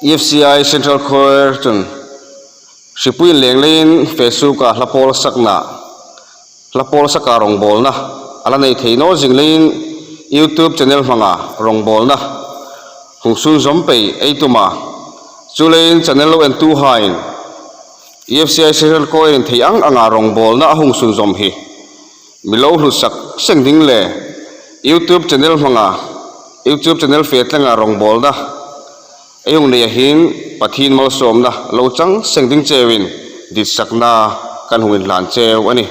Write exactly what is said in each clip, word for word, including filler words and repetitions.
E F C I Central Choir chun hripui inleng leiin Facebook-a hla pawl sakna, hla pawl saka rongbawlna a la nei thei naw zing leiin YouTube channel hmanga rongbawlna hung sunzawm pei ei tum a. Chuleiin channel lo entuhaiin E F C I Central Choir-in thei ang anga rongbawlna a hung sunzawm hi mi lo hlutsak seng ding le YouTube channel hmanga, YouTube channel fe tlanga rongbawlna ei hung neia hin Pathien malsawmna lo chang seng ding cheuin ditsakna kan hung inhlan cheu a nih.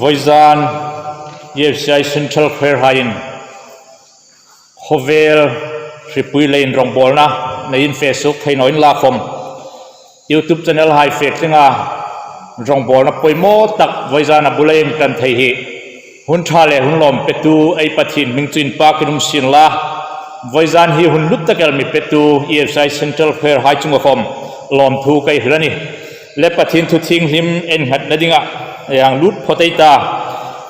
Vawizan E F C I Central Choir haiin khawvel hripui leiin rongbawlna neiin fe suok thei naw inla khawm, YouTube channel hai fe tlinga rongbawlna poimaw tak vawizan a bula ei kan thei hi hun ṭha le hun lawm petu ei Pathien hming chu inpakin um sien la. Vawizan hi hun lut tak el mi petu E F C I Central Choir hai chunga khawm lawmthu ka hril a nih. Le Pathien thu thienghlim innghatna dinga ei hang lut phawt ei ta.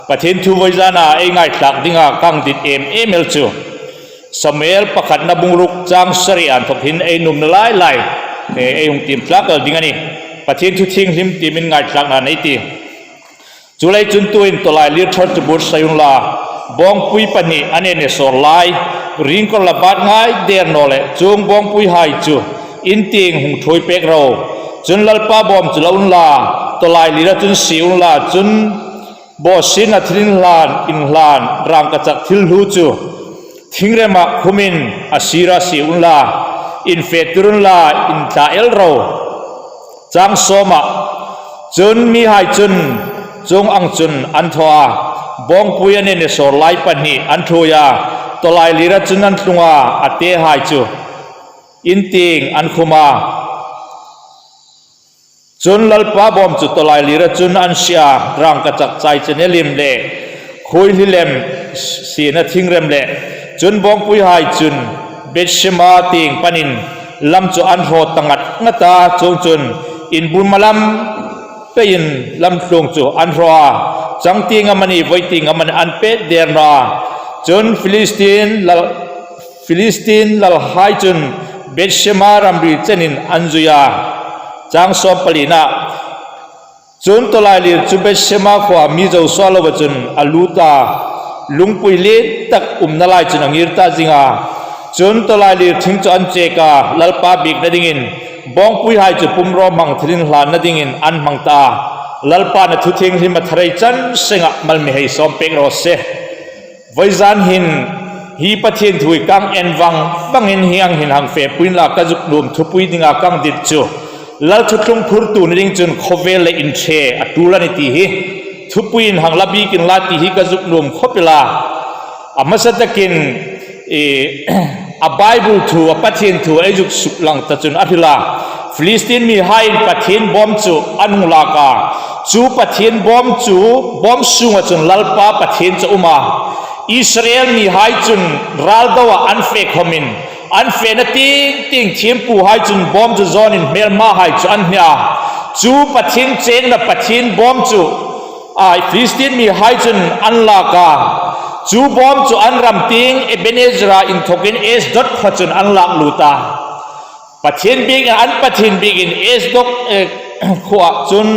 Pathien thu vawizana ei ngaithlak dinga ka hang dit em em el chu Samuel pakhatna bung ruk chang sari inthawk hin ei nuomna lai lai, e, ei hung tiem tlak el ding a nih. Pathien thu thienghlim tiemin ngaithlakna nei ei tih. Chuleiin chun tuin tawlailir ṭha chu buotsai unla, bawngpui pahni a ne ne sawr lai, ringkawr la bat ngai der naw leh chuong bawngpuihai chu in tieng hung ṭhuoi pek ro. Chun Lalpa bawm chu la unla, tawlailira chun sie unla, chun bawsietna thilinhlan, inhlan, rangkachak thil hlu chu thingrema khumin a sira sie unla, infetir unla, intla el ro. Chang sawma, chun mihai chun chuong ang chun an thaw a, bawngpui a ne ne sawr lai pahni an ṭhuoi a, tawlailira chun an tlung a, a tehai chu in tieng an khum a. Chun Lalpa bawm chu tawlailira chun an sie a, rangkachak chai chene lem le khuoihli lem siena thingrem le. Chun bawngpuihai chun Bethshemesh tieng panin lam chu an hraw ta ngat ngat a, chuongchun inbul ma lam peiin lamtluong chu an hraw a, chang tieng amanih, voi tieng amanih an pet der naw a. Chun Philistine lal, Philistine lalhai chun Bethshemesh ramri chenin an zui a. Chang sawm palina, chun tawlailir chu Bethshemesh khuoa mi zo suok loa chun a lut a, lungpui liet tak umna lai chun a ngir ta zing a. Chun tawlailir thing chu an chek a, Lalpa biekna dingin, bawngpuihai chu pumrawhmang thilinhlanna dingin an hmang ta a. Lalpan a thu thienghlim a tharai chan senga mal mi hei sawm pek raw se. Vawizan hin hi Pathien thu hi ka hang en vang vangin hi ang hin hang fepui inla, ka zuk nuom thupui dinga ka hang dit chu Lal thuthlung phurtu ni ding chun khawvel le inṭhe a tul a nih ti hi thupui in hang la bik inla ti hi ka zuk nuom khawp el a. A hmasa takin, e, a Bible thu, a Pathien thu ei zuk suklang ta chun a hril a. Philistine mihaiin Pathien bawm chu an hung lak a. Chu Pathien bawm chu, bawm sunga chun Lalpa Pathien chu a um a. Israel mihai chun ral doa an fe khawmin, an fena tieng tieng thiempuhai chun bawm chu zawnin hmelmahai chu an hne a. Chu Pathien chengna Pathien bawm chu, a, Philistine mihai chun an lak a. Chu bawm chu an ram tieng Ebenezer-a inthawkin Ashdod khuoa chun an lak lut a. Pathien biekin, an Pathien biekin Ashdod, eh, khuoa chun,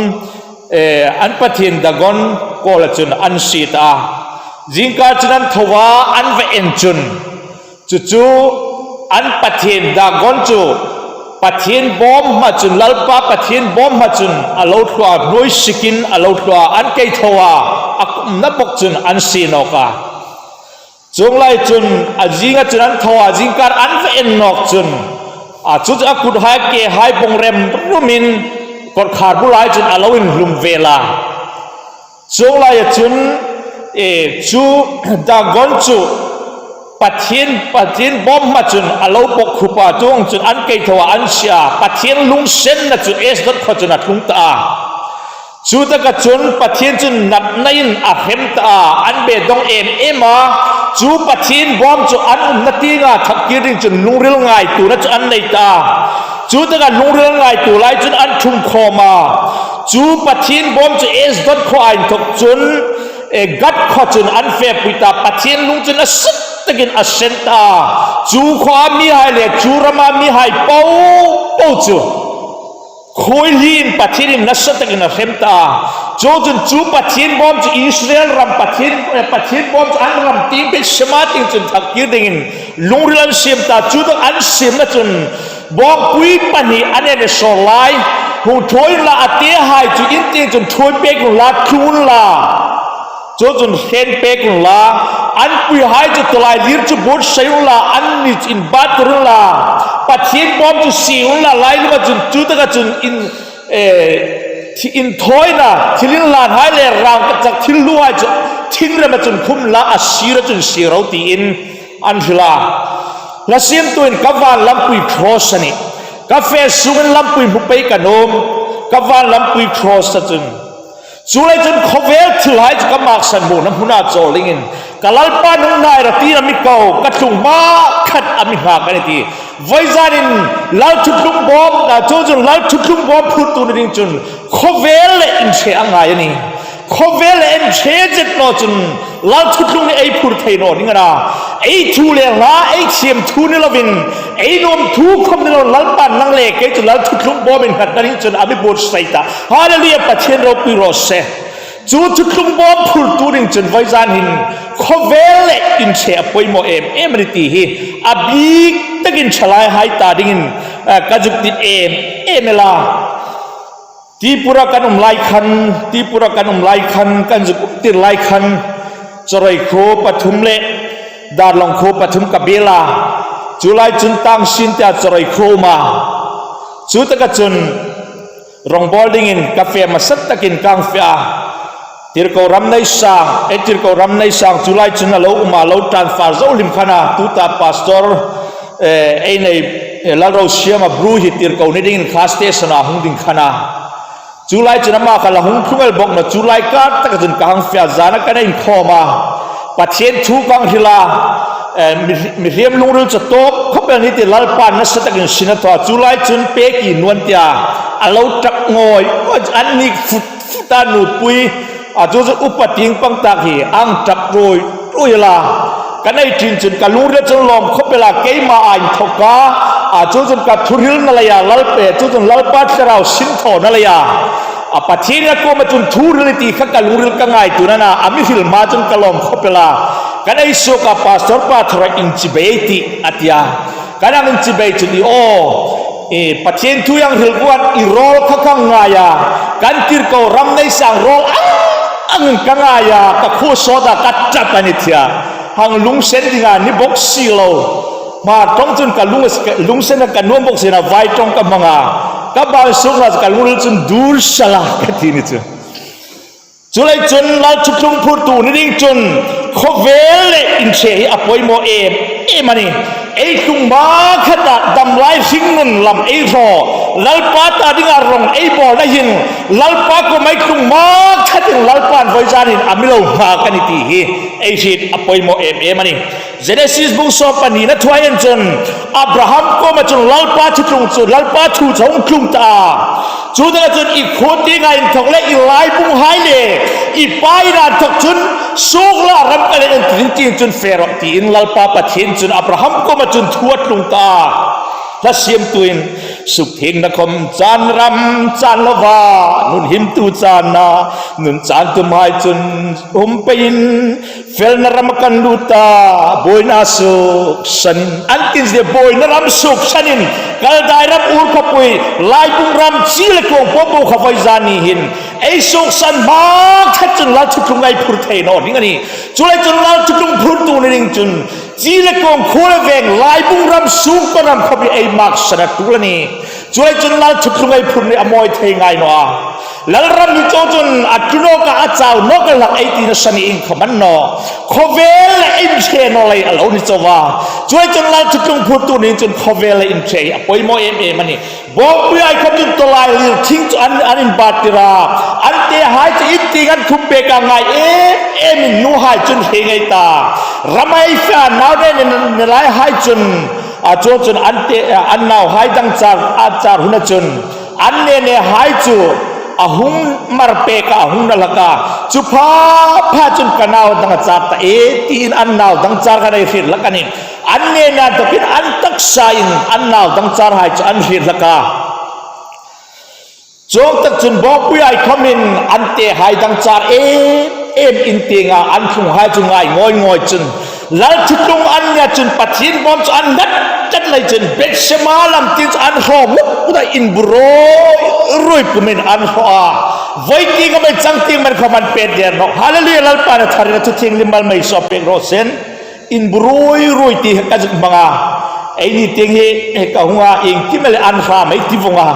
eh, an pathien Dagon kuoma chun an sie ta a. Zingkar chun an tho a, an va en chun, chu chu an pathien Dagon chu Pathien bawm hmaa chun, Lalpa Pathien bawm hmaa chun a lo thlua, hnuoi sikin a lo thlua, an kei tho a, a kumna bawk chun an sie nawk a. Chuong lai chun a zinga chun an tho a, zingkar an va en nawk chun, a, chu chu a kuthai kehai bawng rem rumin kawtkhar bulai chun a lo inhlum vel a. Chuong laia chun, e, chu Dagon chu Pathien, Pathien bawm hmaa chun a lo bawkkhup a, chuong chun an kei tho a, an sie a, Pathien lungsenna chu Ashdod khuoa chun a tlung ta a. Chutaka chun Pathien chun natnain a hrem ta a, an beidong em em a. Chu Pathien bawm chu an umna tienga thak kir ding chun lungril ngaituona chu an nei ta a. Chutaka lungril ngaituo lai chun an ṭhung khawm a. Chu Pathien bawm chu Ashdod khuoa inthawk chun, e, Gath khuoa chun an fepui ta. Pathien lung chu nasa takin a sen ta a. Chu khuoa mihai le chu rama mihai po po chu khuoihliin Pathienin nasa takin a hrem ta a. Chuongchun chu Pathien bawm chu Israel ram Pathien, eh, Pathien bawm chu an ram tieng Bethshemesh tieng chun thak kir dingin lungril an siem ta. Chu tak an siemna chun bawngpui pahni a ne ne sawr lai, hung ṭhuoi unla, a tehai chu in tieng chun ṭhuoi pek unla, tlung unla. Chuongchun hlen pek unla, an puihai chu tawlailir chu buotsai unla, an ni chu inbattir unla, Pathien bawm chu sie unla, lailunga chun chutaka chun in, eh, Thi inthawina, thil inhlanhai le rangkachak thil hluhai chu thingrema chun khum la, a sira chun sir ro tiin an hril a. Hla siemtuin ka van lampui cross a nih. Ka fe sungin lampui hmu pei ka nuom. Ka van lampui cross a chun. Chuleiin chun khawvel thilhai chu ka maksan hmuna hmuna chawl dingin ka Lalpa nung nai rawh tiin a mi ko, ka tlung hma khat a mi nghak a nih ti. Voizanin Lal Thuthlung Bawm, a, chu chun Lal Thuthlung Bawm phurtu ni ding chun khawvel le inṭhe a ngai a nih. Khawvel le inṭhe zet naw chun Lal Thuthlung hi ei phur thei naw ding a na. Ei thu le hla, ei thiemthu ni lovin, ei nuom thu khawm ni lovin Lalpan nang le kei chu Lal Thuthlung Bawm innghatna ding chun a mi buotsai ta. Hallelujah, Pathien ropui raw se. Chu Thuthlung Bawm phurtu ding chun voizan hin khawvel le inṭhe a poimaw em em a nih ti hi a bik takin ṭhalaihai ta dingin, eh, ka zuk dit em em el a. Tripura kan um lai khan, Tripura kan um lai khan, kan zuk um tir lai khan, Chawroi khuo pathum le Darlong khuo pathum ka biel a. Chu lai chun Tangsin tia Chawroi khuo a um a. Chu taka chun rawngbawl dingin ka fe hmasa takin ka hang fe a. Tirko Ramneisang, e, Tirko Ramneisang chu lai chun a lo um a, lo transfer zo hlim khan a, tuta pastor, e, ei nei, e, Lalrosiama Bru hi Tirko ni dingin kha station-a hung ding khan a. Chu lai chun ama kha la hung tlung el bawk naw, chu lai kar taka chun ka hang fe a, zana ka nei inkhawm a. Pathien thu ka hang hril a, e, mi, mihriem lungril chu tawp khawp el a nih ti Lalpan nasa takin sin a thaw a. Chu lai chun Peki Nuon tia a lo ṭap ngawi, an nik fut fut a, nupui, a chu chu upa tieng pang tak hi a hang ṭap ruoi ruoi el a. Ka nei ṭhin chun ka lungril chun lawm khawp el a, keima a inthawka, a chu chun ka thuhrilna leia Lalpa, chu chun Lalpa thlarau sin thawna leia. A Pathien a kuoma chun thu hril ti kha ka lungril ka ngaituo a na, a mi hril hma chun ka lawm khawp el a. Ka nei suoka pastor pa thawra inchibai ei tih a tia. Ka hang inchibai chun i aw, e, Pathien thu i hang hril kuan i rawl kha ka ngai a. Kan Tirko Ramneisang rawl ang angin ka ngai a, ka khuo sawta ka ṭap a nih tia. Hang lungsen dinga ni bawk si lo. Hma ṭawng chun ka lung, lungsen ka nuom bawk sien a, vai ṭawng ka hmang a. Ka bang sukna ka lungril chun dur sala ka ti ni chu. Chuleiin chun Lal Thuthlung phurtu ni ding chun khawvel le inṭhe hi a poimaw em em a nih. Ei tlung hma khata damlai hringnun lam ei hraw, Lalpa ta dinga rawng ei bawlna hin, Lalpa kuoma ei tlung hma khatin Lalpan voizanin a mi lo nghak a nih ti hi ei hriet a poimaw em em a nih. Genesis bung sawm panina thuhai en chun Abraham kuoma chun Lalpa thu tlung chu, Lalpa thu chu a hung tlung ta a. Chu taka chun i khuo tienga inthawk le i laibunghai le i pa ina inthawk chun suok la, ram ka let an ti ding tieng chun fe rawh tiin Lalpa Pathien chun Abraham kuoma chun thu a tlung ta a. Hla siemtuin, sukthiengna khom chan ram chan lova, nun himtu channa nun chan tumhai chun hum peiin, felna ram kan lut ta, buoina suksanin, an tin zie, buoina ram suksanin, Kaldai ram, Ur khawpui, laibung ram, chi le kuong po po kha voizan ni hin ei suksan hma khat chun Lal Thuthlung ei phur thei naw ding a nih. Chuleiin chun Lal Thuthlung phurtu ni ding chun chi le kuong, khuo le veng, laibung ram, sungkuo ram khawm hi ei maksan a tul a nih. Chuleiin chun Lal Thuthlung ei phur ni a mawi thei ngai naw a. Lal ram hi chu chun a tlu nawk a, a chau nawk a, hlak ei tina sa ni inkhawm a ni naw. Khawvel le inṭhe naw lei a lo ni chau a. Chuleiin chun Lal Thuthlung phurtu ni chun khawvel le inṭhe a poimaw em em a nih. Bawngpuia khawm chun tawlailîr thing chu an, an inbat tir a. An tehai chu in tieng an khum pek a, ngai em em in nuhai chun hre ngei ta. Ram ei fe a, nau ne, ne, ne laihai chun, a, chu chun an te, an nauhai dang char, a char huna chun an ne nehai chu a hung mar pek a, a hung na hlak a. Chu pha pha chun ka nau dang a char ta e, tiin an nau dang char kha ei hriet hlak a nih. An ne na dawkin an taksain an nau dang charhai chu an hriet hlak a. Chuong tak chun bawngpuiahai khawmin an tehai dang char em em in tienga an tlunghai chu ngai ngawi ngawi chun Lal Thuthlung an nia chun Pathien bawm chu an ngat ngat lei chun Bethsema lam tieng chu an hraw ngut ngut a, inbu ruoi ruoi pumin an hraw a. Voi tieng a mei chang tieng man khawm an pet der nawh. Hallelujah, Lalpan a tharin a thu thienghlim mal mei suok pek raw se. Inbu ruoi ruoi ti ka zuk hmang a. Eini tieng hi ka hung a, iengkim el an hram ei ti vong a.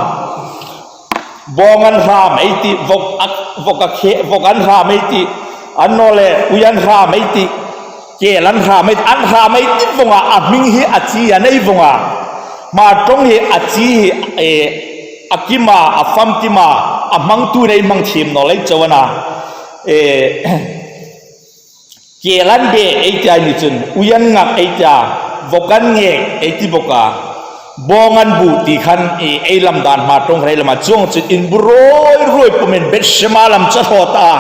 Bawng an hram ei tih, vawk a, vawk a khe, vawk an hram ei tih, annawleh ui an hram ei tih, kel an hram ei, an hram ei tih vawng a, a hming hi a chi a nei vawng a. Hmar ṭawng hi a chi hi, e, a kim a, a famkim a, a hmangtu nei hmang thiem naw lei chau a na. E, Kel an be ei tia ni chun, ui an ngak ei tia, vawk an ngek ei ti bawk a, bawng an bu ti khan i ei lam dan Hmar ṭawng rei lama chuong chu inbu ruoi ruoi pumin Bethsema lam chu a thaw ta.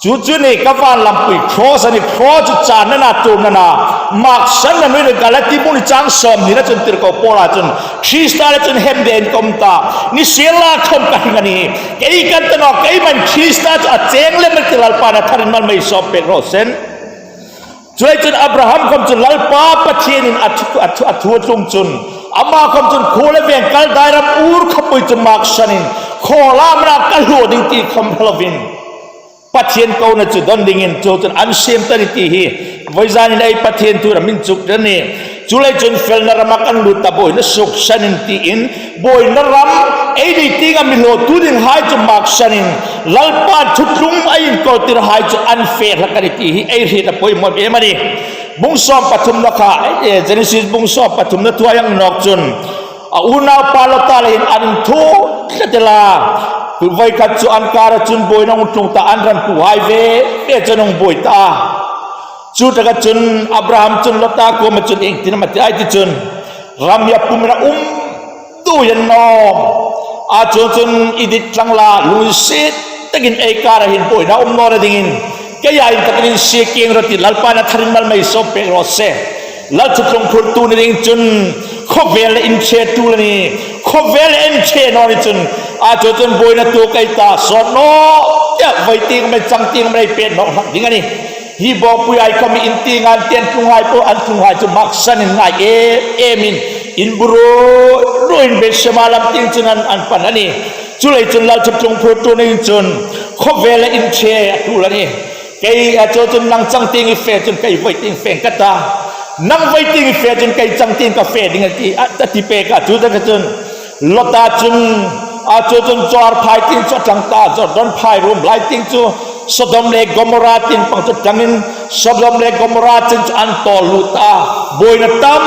Chu chu ni ka van lampui cross a ni, cross chu channa na, tuomna na, maksanna nuoina Galati bung hni chang sawmhnina chun tirko Paula chun Krista le chun hemde in ka um ta, nisienlakhawm ka hring a nih. Kei ka ni ta naw, keiman Krista chu a cheng lem a nih ti Lalpan a tharin mal mei sawm pek raw se. Chuleiin chun Abraham khawm chun Lalpa Pathienin a thu, a thu, a thu a tlung chun, ama khawm chun khuo le veng kal dai ram ur khawpui chu maksanin, khaw lam a ka hluo ding ti khawm hre lovin, Pathien kona chu don dingin chu chun an siem ta ni ti hi, vawizanin ei Pathien thu ram inchuk ta ni. Chuleiin chun felna rama kan lut ta, buoina suoksanin tiin, buoina ram ei ni tienga mi hlawtu dinghai chu maksanin, Lalpan thuthlung a inkawltirhai chu an fe hlak a nih ti hi ei hriet a poimaw em a nih. Bung sawm pathumna kha, eh, Genesis bung sawm pathumna thu a hang nawk chun, a unaupa Lota le hin an thu tlat el a. Vawi khat chu an kara chun buoina hung tlung ta, an ran puhai ve ve chun hung buoi ta. Chutaka chun Abraham chun Lota kuoma chun iengtin am a ti a ti chun, ram hi a pumin a um duoi a ni naw. A chu chun i dit tlang la, lunginsiet takin ei kara hin buoina um nawna dingin, keia intakin insie kieng rawh ti Lalpan a tharin mal mei sawm pek raw se. Lal thuthlung phurtu ni ding chun khawvel le in ṭhe tul a nih. Khawvel le in ṭhe naw ni chun, a chu chun buoina tuok ei ta, sawt naw, tia vawi tieng mei chang tieng mei pet nawk hlak ding a nih. Hi bawkpuihai khawm in tienga an tlunghai po, an tlunghai chu maksanin ngai em emin, inbu ruoi ruoiin Bethsema lam tieng chun an, an pan a nih. Chuleiin chun Lal thuthlung phurtu ni ding chun khawvel le in ṭhe a tul a nih. Kei a chu chun nang chang tieng i fe chun kei vawi tieng feng ka ta. Nang vawi tieng i fe chun kei chang tieng ka fe ding a ti, a, a ti pek a, chutaka chun Lota chun, a chu chun Zoar phai tieng chu a tlang ta, Jordan phai ruom lai tieng chu Sodom le Gomorrah tieng pang chu tlangin, Sodom le Gomorrah tieng chu an tawl lut ta, buoina tam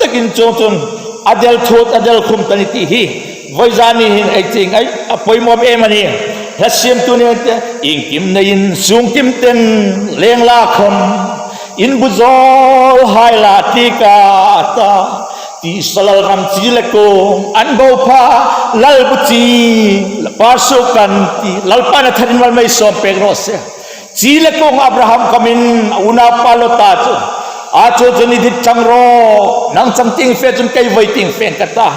takin chu chun a del thut, a del khum ta ni ti hi. Vawi zani hin ei chieng ei a poimaw em a nih. Hla siemtu ni te, iengkim neiin sungkim ten leng la khawm, inbu zawlhai la ti ka ta. Tisa lal ram chi le kuong an bo pha, lal bu chi, la par su kan ti, Lalpan a tharin mal mei sawm pek raw se. Chi le kuong Abraham khawmin a unaupa Lota chu, a chu chun i dit tlang rawh, nang chang tieng fe chun kei vawi tieng feng ka ta.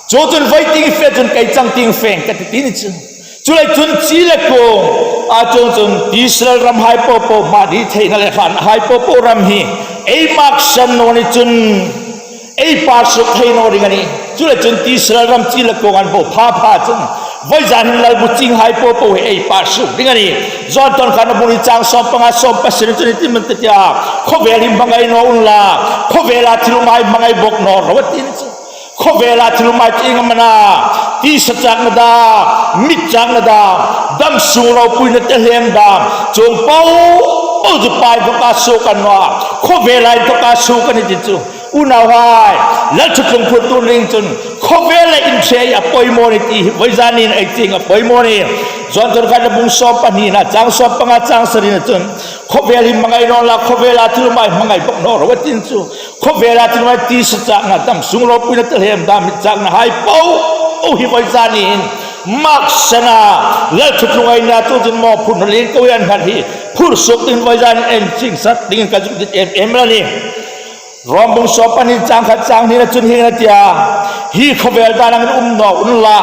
Chu chun vawi tieng fe chun kei chang tieng feng ka ti ti ni chu. Chuleiin chun chi le kuong, a chu chun tisa lal ramhai po po, mani theina le hranhai po po ram hi ei maksan naw ni chun ei par suk thei naw ding a nih. Chuleiin chun tisa lal ram chi le kuong an bo pha pha chun, vawi zan hin lal bu chinghai po po hi ei par suk ding a nih. Johan thawnkhatna bung hni chang sawm panga sawm pasari chun ieng tin am a ti a, khawvel hi hmangai naw unla, khawvela thil umhai hmangai bawk naw ro a ti ni chu. Khawvela thil umhai chu ieng am a na, tisa chakna dam, mit chakna dam, dam sung ropuina tehlem dam, chuong po po chu Pa inthawka suok a ni naw a, khawvela inthawka suok a nih ti chu. Unauhai, Lal thuthlung phurtu ni ding chun khawvel le in ṭhe a poimaw a nih ti hi vawi zanin ei chieng a poimaw a nih. Johan thawnkhatna bung sawm pahnina chang sawm panga chang sarina chun, khawvel hi hmangai naw unla, khawvela thil umhai hmangai bawk naw ro a ti ni chu. Khawvela thil umhai, tisa chakna dam, sung ropuina tehlem dam, mit chaknahai po po hi vawi zanin maksana Lal thuthlung ei ni a, chu chun mawphurna lien ko an nghat hi phur suk dingin vawi zanin ei chieng sat dingin ka zuk dit em em a nih. Rom bung sawm pahni chang khat chang hnina chun hieng hin a ti a, hi khawvel dan angin um naw unla,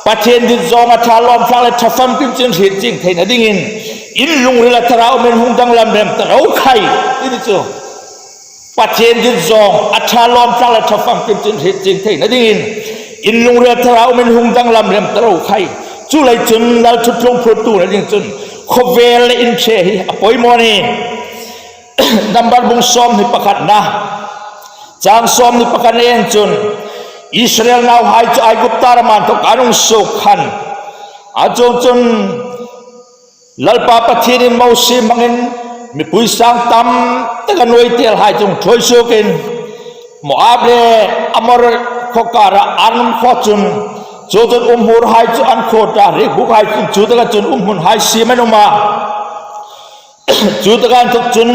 Pathien dit zawng a ṭha lawm tlak le ṭha famkim chun hriet chieng theina dingin, in lungrila thara umin hung danglam lem ta ro khai, ti ni chu. Pathien dit zawng a ṭha lawm tlak le ṭha famkim chun hriet chieng theina dingin, in lungrila thara umin hung danglam lem ta ro khai. Chuleiin chun Lal thuthlung phurtu ni ding chun khawvel le in ṭhe hi a poimaw a nih. Number bung sawmhni pakhatna, chang sawmhni pakhatna en chun, Israel nauhai chu Aigupta rama inthawk an hung suok khan, a chuongchun Lalpa Pathienin Mosie hmangin mipui sang tam tak a nuoi telhai chu hung ṭhuoi suokin, Moab le Amor khaw kara an um khaw chun, chuongchun umhmurhai chu an khuot a, riekbukhai chun chu taka chun umhmunhai siem an um a. Chu taka inthawk chun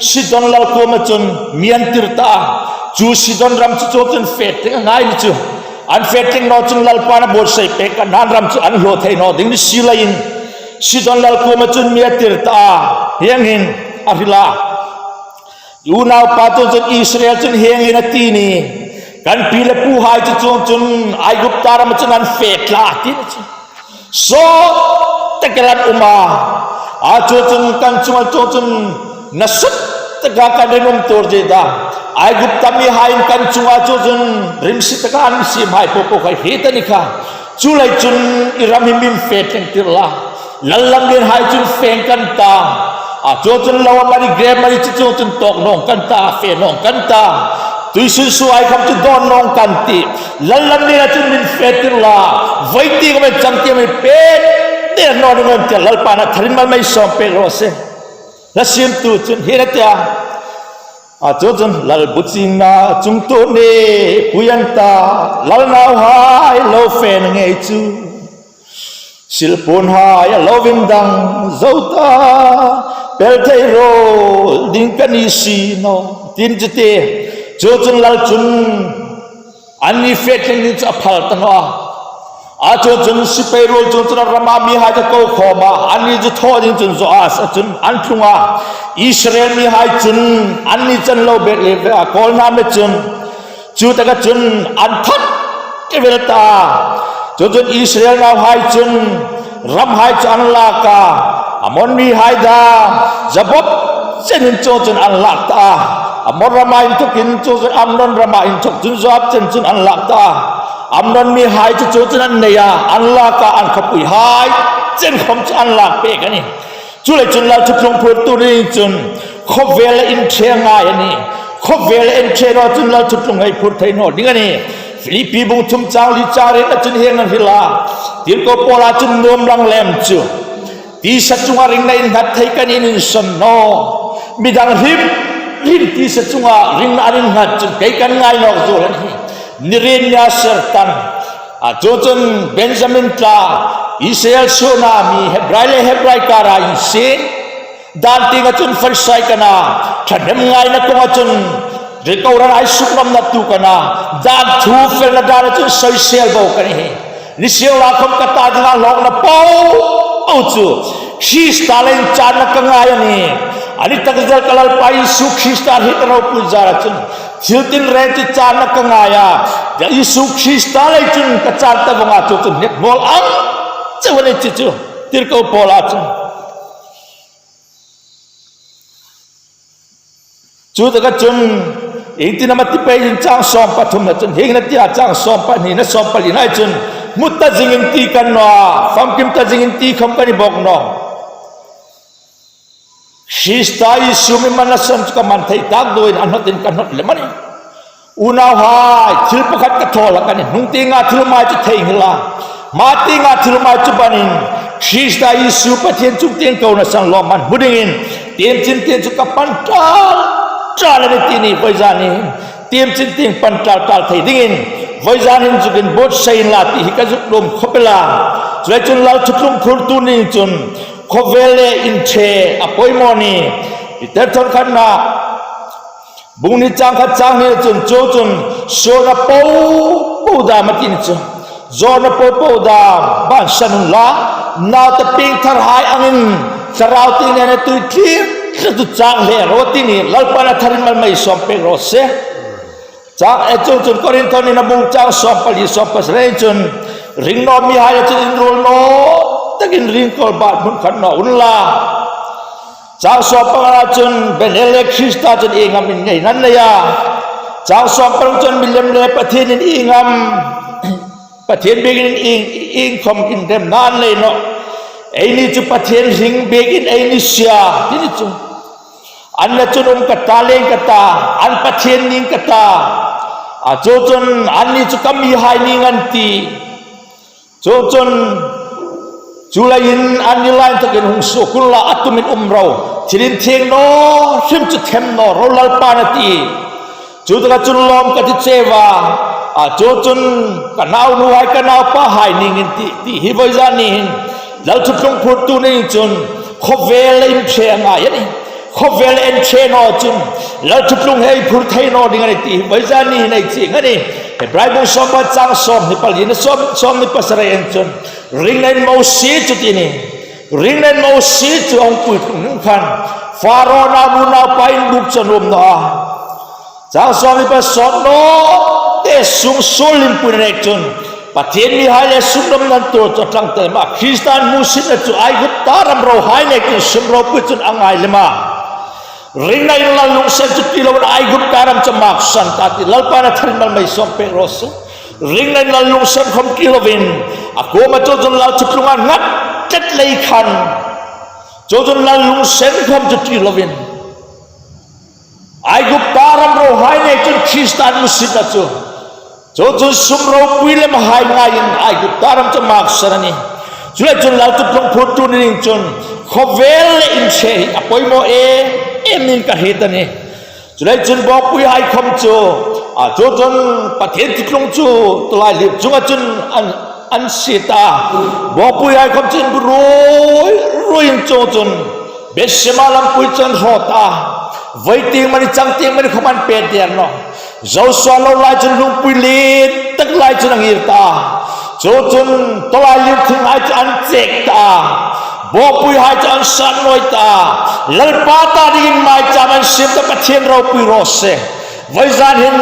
Sidon lal kuoma chun mi an tir ta a. Chu Sidon ram chu chuongchun fetthleng a ngai ni chu. An fetthleng naw chun Lalpan a buotsai pek Kanaan ram chu an hlaw thei naw ding ni si leiin, Sidon lal kuoma chun mi a tir ta a. Hieng hin a hril a, unaupa chuongchun Israel chun hieng hin a ti ni, kan pi le puhai chu chuongchun Aigupta rama chun an fetthleng a ti ni chu. Sawt tak el an um a. A chuongchun kan chunga chuongchun nasat taka kan rinum tuor zie ta. Aigupta mihaiin kan chunga chuongchun rimsi taka an siemhai popo khai hre ta ni kha. Chuleiin chun i ram hi min fetthleng tir la, lal lam lienhai chun feng kan ta. A chuongchun lo amanih grep amanih chu chuongchun tawk nawng kan ta, fe nawng kan ta. Tuisun suohai khawm chu dawn nawng kan tih. Lal lam liena chun min fe tir la, voi tieng am chang tieng am pek der naw ning an tia, Lalpan a tharin mal mei sawm pek raw se. Hla siemtu chun hieng hin a tia, a chuongchun lal bu chingna chungtu ni pui an ta, lal nauhai lo fe ngei chu. Silpuonhai a lo vindang zo ta, pel thei raw ding kan ni si naw. Tin chu ti, chuongchun lal chun anni fetthleng ding chu a phal ta naw a. A chuongchun sipai ruol chuongchun a rama mihai chu ko khawm a, anni chu thaw ding chun Joas a chun an tlung a. Israel mihai chun anni chu an lo bet lem ve a, kawl hnam le chun. Chu taka chun an that ke vel ta. Chuongchun Israel nauhai chun ramhai chu an lak a. Ammon mihai dam, Jabob chenin chuongchun an lak ta a. Ammon rama inthawkin chuongchun Amnon rama inthawk chun Joab chen chun an lak ta a. Ammon mihai chu chuongchun an nei a, an lak a, an khawpuihai chen khawm chu an lak pek a nih. Chuleiin chun lal thuthlung phurtu ni chun khawvel le inṭhe a ngai a nih. Khawvel le inṭhe naw chun lal thuthlung hei phur thei naw ding a nih. Philippi bung thum chang li chang riet a chun hieng hin a hril a, tirko Paula chun nuom lang lem chu, tisa chunga ringna innghat thei kan insawn naw. Midang hrim hrim tisa chunga ringna an innghat chun kei kan ngai nawk zuol a nih. Ni riet nia ser tan. A chuongchun Benjamin tla, Israel suolna mi, Hebrai le Hebrai kara insiem dan tienga chun Farisai ka nih a, ṭhahnemngaina kawnga chun tirko ram ei suknawmna tu ka nih a, dan thu felna dana chun soisel bo ka nih. Ni sien la khawm ka ta dinga hlawkna po po chu Krista le inchânna ka ngai a nih. A ni tak zel ka Lalpa Isu Krista hi ka ropui zara chun thil tinreng chu chânna ka ngai a. Isu Krista lei chun ka chân ta vong a, chu chu nek mawl ang chau a ni chu chu. Tirko Paula chun. Chu taka chun, iengtin am a ti pei in chang sawm pathumna chun, hieng hin a tia chang sawm pahnina sawm palina chun, hmu ta zingin ti kan naw a, famkim ta zingin ti khawm kan ni bawk naw. Krista Isu mi manna san chu ka man thei tak duoin a hnawtin ka hnawt lem a nih. Unauhai, thil pakhat ka thaw hlak a nih. Hnung tienga thil hmai chu theinghil a, hma tienga thil hmai chu banin, Krista Isu Pathien chungtieng kona san lawmman hmu dingin, tiemchin tieng chu ka pan tal tal a nih ti ni, vawizan hin tiemchin tieng pan tal tal thei dingin, vawizan hin zuk inbuotsai inla ti hi ka zuk lawm khawp el a. Chuleiin chun lal thuthlung phurtu ni chun, khawvel le inṭhe a poimaw a nih. Peter thawn khatna bung hni chang khat chang hni chun, chu chun, suolna po po dam a ti ni chu. Zawrna po po dam, bansan unla, naute piengtharhai angin, thlarau tieng nena tui tling tling chu chang hle ro ti ni, Lalpan a tharin mal mei sawm pek raw se. Chang, e, chu chun Korinth thawnin a bung chang sawm pali sawm pasari chun, ring naw mihai chun inruol naw takin ringkawl bat hmun khat naw unla. Chang sawm panga chun, Belial le Krista chun ieng am inngeina an nei a. Chang sawm paruk chun, milem le Pathienin ieng am, Pathien biekin ieng, ieng khawm inremna an nei nawh. Eini chu Pathien hring biekin ei ni si a, ti ni chu. An la chun um ka ta, leng ka ta, an Pathien ning ka ta. A chu chun anni chu ka mihai ning an ti. Chu chun chu leiin anni lai takin hung suok unla, a tumin um ro. Thil inthieng naw hrim chu them naw ro, Lalpan a ti. Chu taka chun lawm ka ti cheu a. A chu chun ka naunuhai, ka naupahai ning in ti, ti hi vawizan ni hin Lal thuthlung phurtu ni chun khawvel le inṭhe a ngai a nih. Khawvel le inṭhe naw chun Lal thuthlung hi phur thei naw ding a nih ti hi vawizan ni hin ei chieng a nih. Hebrai bung sawm pakhat chang sawmhni pali na sawm, sawmhni pasari en chun, ringnain Mosie chu ti ni. Ringnain Mosie chu a hung puitlung hnung khan Pharaoh naunu naupa inbuk chu a nuom naw a. Chang sawmhni pasari, sawt naw te sung suol limpuina nek chun Pathien mihai le sumdawmna an tuor chu a tlang ta lem a. Kristan hmusit a chu Aigupta ram rohai nek chun sum ropui chun a ngai lem a. Ringnain Lal lungsen chu ti loin Aigupta ram chu a maksan ta ti Lalpan a tharin mal mi sawm pek raw se. Ringnain Lal lungsen khawm ti loin, a kuoma chu chun Lal thuthlung a ngat tlat lei khan, chu chun Lal lungsen khawm chu ti loin Aigupta ram rohai nek chun Kristan hmusit a chu, chu chun sum ropui lem hai ngaiin Aigupta ram chu a maksan a nih. Chuleiin chun Lal thuthlung phurtu ni ding chun khawvel le inṭhe hi a poimaw em em niin ka hriet a nih. Chuleiin chun bawkpuihai khawm chu, a chu chun Pathien thuthlung chu tulai lir chunga chun an, an sie ta. Bawkpuihai khawm chu inbu ruoi ruoiin chu chun Bethsema lampui chu an hraw ta. Voi tieng mani, chang tieng mani khawm an pet der naw. Joshua lo lai chun lungpui liet tak lai chun a ngir ta. Chu chun tulai lir thinghai chu an chek ta. Bawkpuihai chu an san nawi ta. Lalpa ta dingin maicham an siem ta, Pathien ropui raw se. Vawizan hin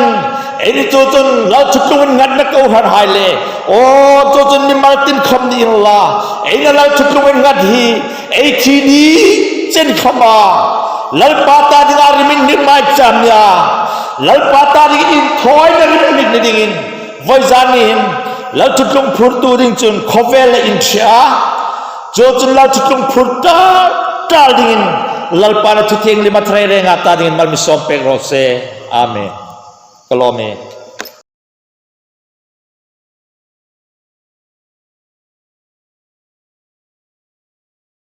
eini chu chun Lal thuthlungin ngatna kohranhai le, aw, chu chun mimal tin khawm ni inla, eini Lal thuthlungin ngat hi ei thi ni chen khawma Lalpa ta dinga riminhnik maicham nia, Lalpa ta dingin inthawina riminhnik ni dingin vawizan ni hin Lal thuthlung phurtu ding chun khawvel le inṭhe a, chu chun Lal thuthlung phur ta, ta dingin Lalpan a thu thienghlim a tharai renga ta dingin mal mi sawm pek raw se. Amen. Ka lawm e.